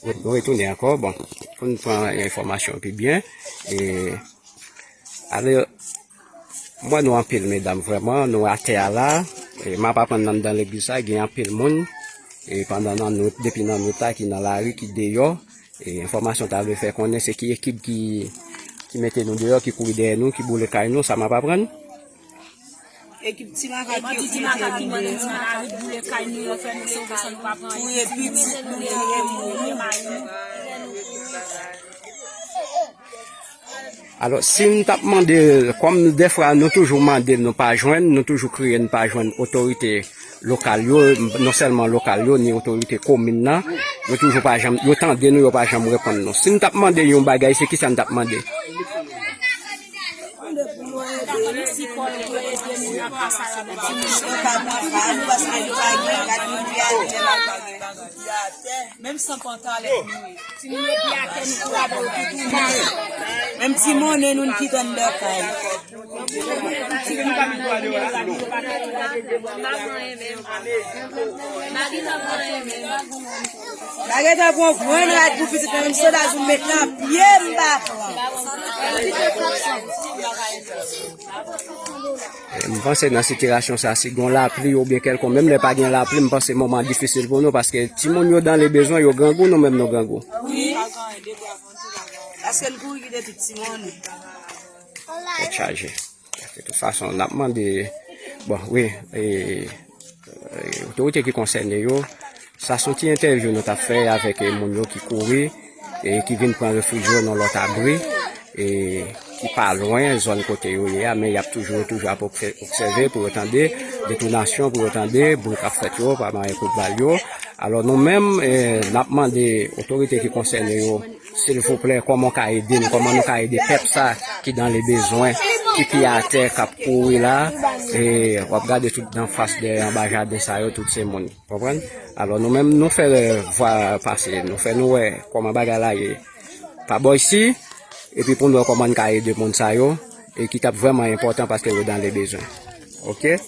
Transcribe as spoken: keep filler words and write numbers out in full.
Nou retounen ankò, bon, pou n pran enfòmasyon pi byen. E, alò, m wè nou anpil, medam, vrèman, nou atè a la. E, m ap aprann anndan legliz sa, gen anpil moun. E, pandan nan nou, depi nan nou ta ki nan lari, ki deyò. E, enfòmasyon ta vle fè konnen se ki ekip ki, ki mete nou deyò, ki kouri dèyè nou, ki boule kay nou, sa m ap aprann. Ekip ti makak yo ki mete nou deyò. Touye pitit nou, touye moun. Alò, si m t ap mande, kòm dèfwa nou toujou mande l, nou pa jwenn, nou toujou kriye, nou pa jwenn otorite lokal yo, non sèlman lokal yo, ni otorite komin nan, yo toujou pa janm, yo tande nou, yo pa janm reponn nou. Si n t ap mande yon bagay, se kisa n t ap mande? Menm san pantalèt nou ye. Menm ti monnen nou n kite anndan kay. M pa gentan pran grenn rad pou pitit mwen, menm sodaj ou met nan pye m pa pran. M panse nan sitiyasyon sa, si gon lapli oubyen kèlkonk, menm lè pa gen lapli, m panse moman difisil pou nou, paske timoun yo dan le bezwen, yo grangou, nou menm nou grangou. Wi. Paske n kouri kite tout timoun. Tèt chaje. De tout fason, n ap mande, bon, wi, e, e, otorite ki konsène yo, sa se yon ti entèvyou nou t ap fè avèk, e, moun yo ki kouri, e, ki vin pran refij yo nan lòt abri, e, ki pa lwen zòn kote yo ye a, men y ap toujou, toujou ap obsè-, obsève pou yo tande detonasyon, pou yo tande bri k ap fèt yo, pa mayen kout bal yo. Alò, nou menm, e, n ap mande otorite ki konsène yo, silvouplè, kòman w ka ede n, kòman nou ka ede pèp sa ki dan le bezwen, ki pi atè, k ap kouri la, e w ap gade tout dan fas dèyè anba jaden sa yo, tout se moun. Konprann? Alò, nou menm, nou fè vwa pase, nou fè nou wè kòman bagay la ye pa bò isi, epi pou nou wè kòman n ka ede moun sa yo, e ki t ap vrèman enpòtan paske yo dan le bezwen. Oke?